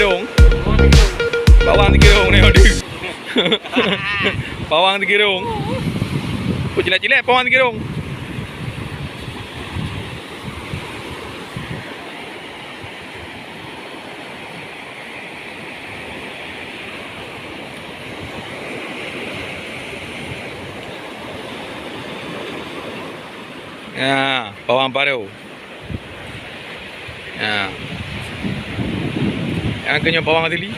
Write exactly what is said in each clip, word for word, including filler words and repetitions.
Bawang Teugirong ni, aduh. Bawang Teugirong. Kok cilek-cilek bawang Teugirong. Ya, bawang baru. Ha. Nyang keu nyoe pawang asli.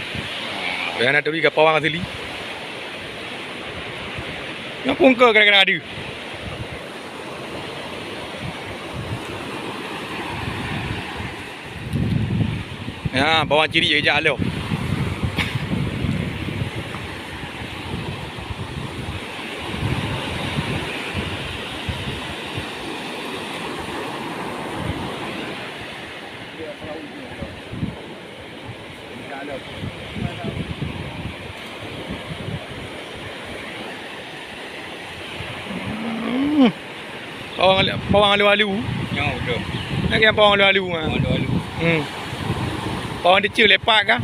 Nyang na teubi ka pawang asli. Nyang pungke gara-gara adu. Ya, pawang ciri je jak lo. Hmm. Pawang, pawang alu-alu. Nyoe betul. Nak kira pawang alu-alu, ha. Pawang alu-alu. Hmm. Pawang deuceu lepak kah?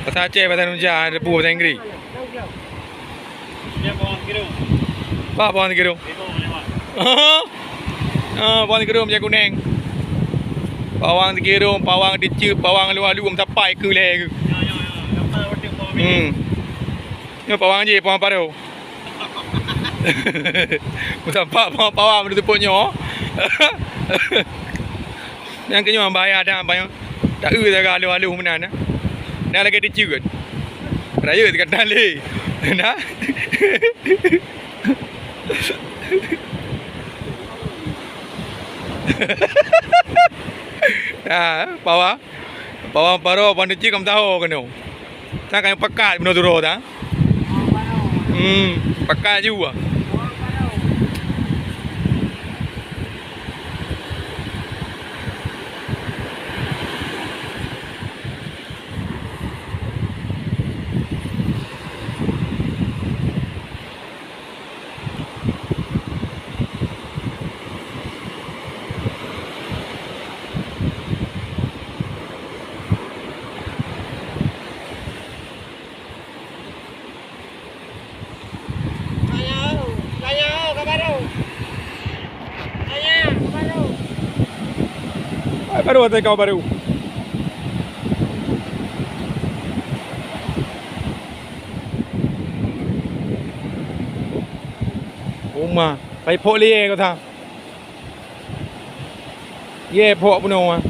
Bahasa Aceh, bahasa Indonesia, ada pun bahasa Inggris. Pak, pawang Teugirong. Ah, pawang Teugirong, minyak kuning. Pawang Teugirong, pawang deuceu, pawang alu-alu, meusapai keu lé keu. Hmm. Nyoe pawang je, pawang paro. Meusapai pawang-pawang meuteupeue nyoe. Nyang keu nyoe bahaya that, bahaya. Taeu saga alu-alu meunan, eh. Nah, lagèe teuceut. Rayeuk teuka tali. Nah. Ah, pawang. Pawang paro, pawang deuceu ka meusaho keunoe. Tan ka pakat bunoe turoe tan. Hmm, pakat ju ah. Ai, baru atai kau baru. Uma, pai phok lé kau tha. Ye phok bunoe.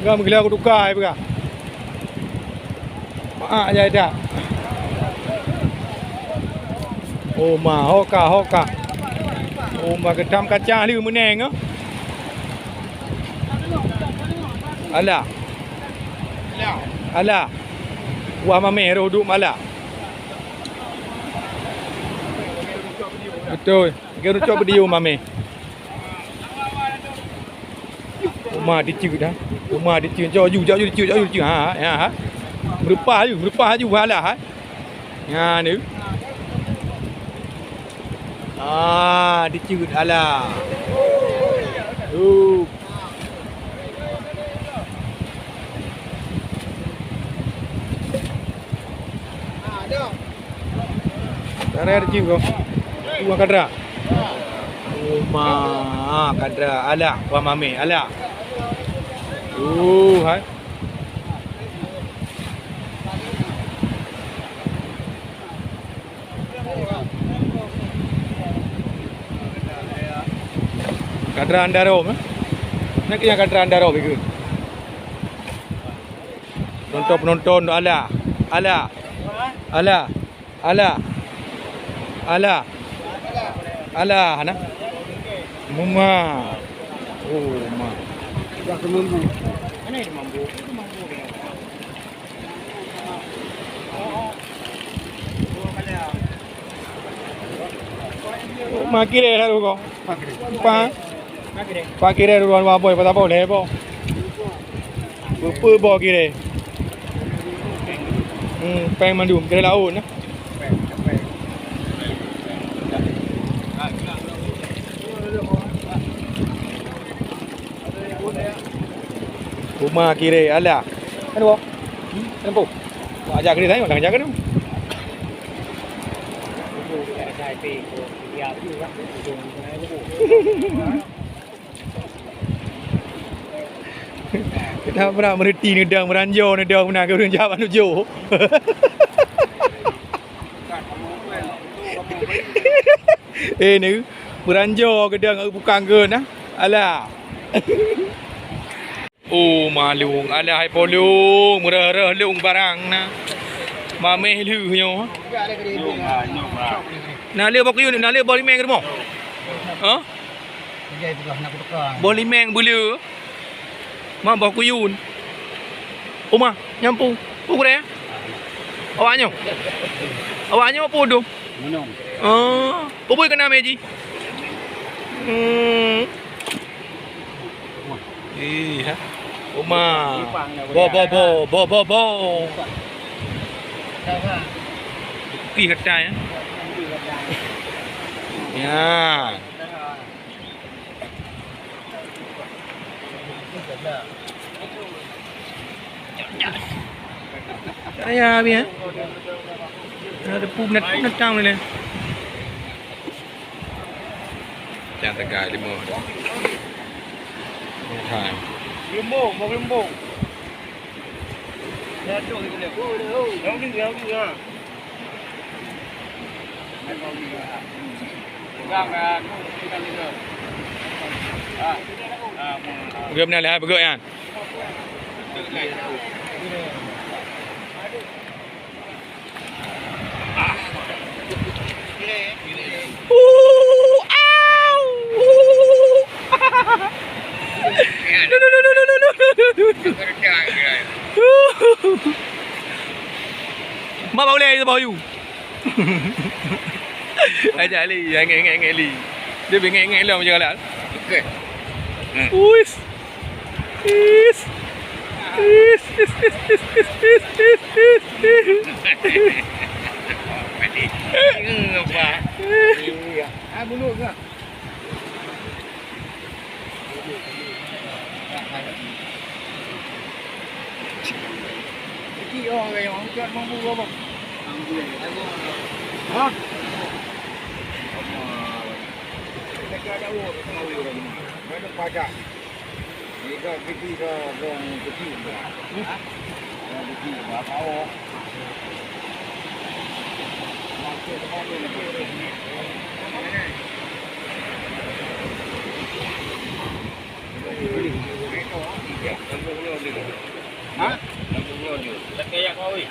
Peugah meugeuleu kutuka, ai peugah. Maak jai dak. Oh ma, hoka, hoka. Oh ma, geutam kacang lheueh meuneng, eh. Alah. Alah. Wah mameh roh duek malah. Beutôi. Lagèe rucok beudiu mameh. Uma diceut dah. Uma diceut. Jok aju, jok aju diceut, jok aju diceut. Ha, ha, ha. Meureupah aju, meureupah aju. Alah, ha. Nyan tu. Ah, diceut alah. Oh. Cara ada cium kau. Tu orang kadra. Oh ma, kadra. Alah, wah mameh. Alah. Oh, hai. Kadra Andaro, eh? Nak yang kadra Andaro begitu. Penonton-penonton, alah. Alah. Alah. Alah. Alah. Alah, nah. Muma. Oh, ma. Dah semambu. Mana yang mambu? Itu mambu dia. Oh, oh. Oh, kalah. Makin dah lalu kau. Pak. Pak kira dua dua boy, patah boy, lhèe boy. Beupeu boh kira. Hmm, péng mandum, kira laôt nah. Uma kira, alah. Kan boh? Hmm, kan boh? Wah, ajar kira saya, makan ajar kan tu. Kita pernah mereti neudong, meuranjo neudong, meunan keu ureueng jabat nujoh. Eh, ni meuranjo keudong, bukang keu nah. Alah. Oh, malung. Alah, hai polong, meureuh-reuh lông barang na. Mameh lheueh nyoe. Na le boh kuyun, na le boh limeng rumoh. Hah? Boh limeng beuleu. Ma boh kuyun. Uma, nyampu. Pu gurèe? Awak nyoe? Awak nyoe pu dum? Minum. Oh, pu bui kena meji. Hmm. Ih, ha. Uma. Bo, bo, bo, bo, bo, bo. Putih kata ya. Ya. Saya habis ya. Ada pu binatang ni. Jangan tegai lima. Time. Gelembung, mau gelembung. Jatuh gitu dia. Jauh ni, jauh ni ha. Peugah meunan lé hai peugah nyan. Uh, au! Uh! Mak bak ulèe saboh yu. Ajak li, ngek-ngek li. Dia bengek-ngek lom je galak. Okey. Hmm. Uis. Is. Is, is, is. Apa? Iya. Ah, bulu ke? Kecil orang kaya orang tua mampu apa? Hah? Mereka ada orang kemawi orang ni. Mereka pakai. Mereka kecil ke orang kecil ke? Hah? Orang kecil ke apa? Oh. Maksud apa tu? Nyambung nyoe dulu. Ha? Nyambung nyoe dulu. Lakèe jak kawin.